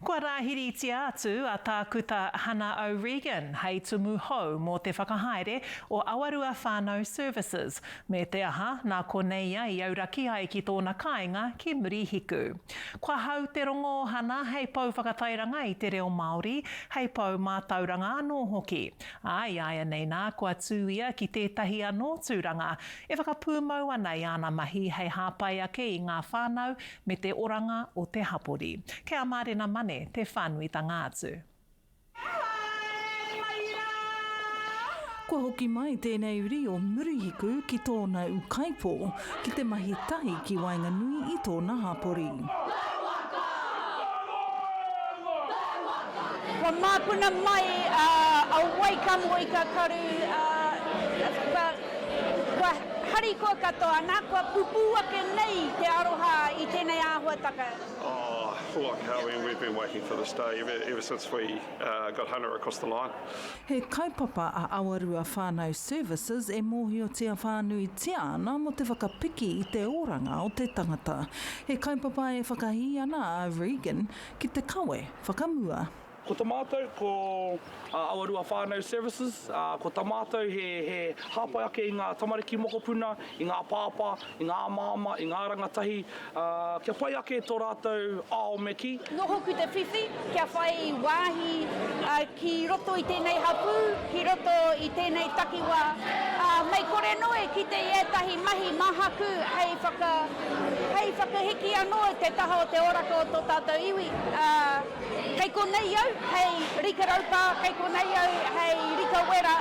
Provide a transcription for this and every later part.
Kua rāhiritia atu a Tākuta Hana O'Regan hei tumu hou mō te whakahaere o Awarua Whānau Services, me te aha, nā konei ia i auraki ai ki tōna kāinga ki Murihiku. Kua hau te rongo o Hana hei pou whakatairanga i te reo Māori, hei pou mātauranga anō hoki. Ā, i āianei nā, kua tū ia ki tētahi anō tūranga e whakapūmau ana i āna mahi hei hāpai ake i ngā whānau me te oranga o te hapori. Kei a Mārena Mane te whānuitanga atu. Kua hoki mai tēnei uri o Murihiku ki tōna ūkaipō ki te mahi tahi ki waenganui i tōna hapori. Kua māpuna mai a Waikamo i ka karu, kua Harikoa katoa ana, kua pupū ake nei te aroha i tēnei āhuataka. Oh, like hell, we've been waiting for this day ever, ever since we uh, got Hana across the line. He kaupapa a Awarua Whānau Services e mōhiotia whānuitia ana mō te whakapiki i te oranga o te tangata. He kaupapa e whakahī ana a Regan ki te kawe whakamua. Ko ta mātou ko Awarua Whānau Services, ko ta mātou he he hāpai ake i ngā tamariki mokopuna, i ngā pāpā, i ngā māmā, i ngā rangatahi, kia pai ake tō rātou ao me kī. Nohoku te whiwhi kia whai wāhi ki roto i tēnei hapū, ki roto i tēnei takiwā, ā, mei kore noa e kite i ētahi mahi mahaku hei whaka, hei whakahiki anō i te taha o te oraka o tō tātou iwi, ā. Kei konei au hei rika raupā, kei konei au hei rika wera,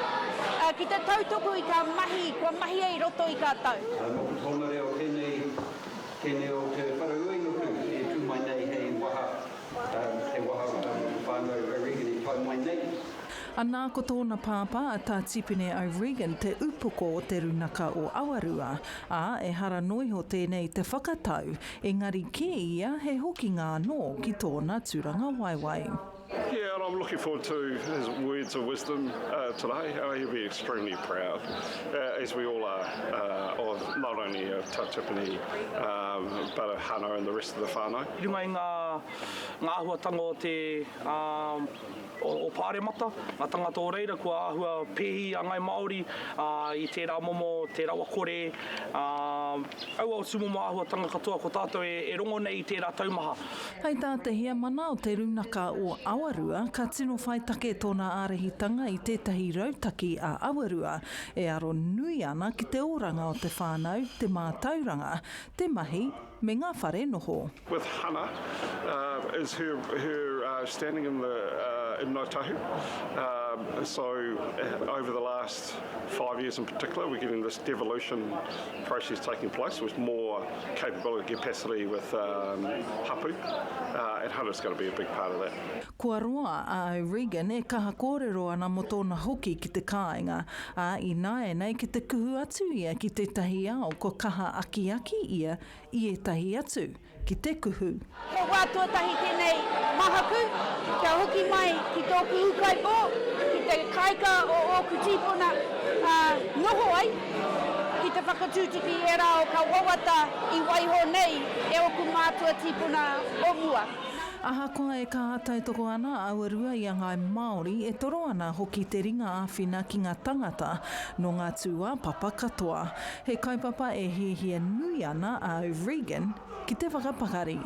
ki te tautoko i kā mahi kua mahia i roto i kā tau. Nō ko tōna reo tēnei, tēnei o Te Wharauinuku e tū mai nei hei waha, hei waha mō te whānau O'Regan e tae mai nei. Anā ko tōna pāpā a Tā Tipene O'Regan te upoko o te Runaka o Awarua, ā, ehara noiho tēnei te whakatau, engari kē ia he hokinga anō ki tōna tūrangawaewae. Yeah, and I'm looking forward to his words of wisdom uh, today. Uh, he'll be extremely proud, uh, as we all are, uh, of not only of Tā Tipene, um, but of Hana and the rest of the whānau. I runga i ngā, ngā āhuatanga o te, um, o Pāremata, ngā tangata o reira kua āhua pēhi a Ngāi Māori i tērā momo te rawakore, aua o tūmomo āhuatanga katoa ko tātou e rongo nei i tērā taumaha. Hei tā te heamana o Te Runaka o Awarua, ka tino whai take tōna ārahitanga i tētahi rautaki a Awarua e aro nui ana ki te oranga o te whānau, te mātauranga, te mahi me ngā whare noho. With Hana is her her standing in the in Ngāi Tahu so over the last 5 years in particular we're getting this devolution process taking place with more capability capacity with hapu and Hana's going to be a big part of that. Kua roa a O'Regan e kaha kōrero ana mō tōna hoki ki te kāinga, ā, ināianei ki te kuhu atu ia ki tētahi ao kua kaha akiaki ia i ētahi atu ki te kuhu. He wā tuatahi tēnei mahaku kia hoki mai ki tōku ūkaipō, ki te kāika o ōku tīpuna, ā, noho ai ki te whakatūtuki i ērā o ka wawata i waiho nei e ōku mātua tīpuna o mua. Ahakoa e kaha tautoko ana a Awarua i a Ngāi Māori, e toro ana hoki te ringa āwhina ki ngā tangata nō ngā tūāpapa katoa. He kaupapa e hiahia nui ana a Regan ki te whakapakari.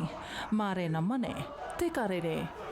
Mārena Mane, Te Karere.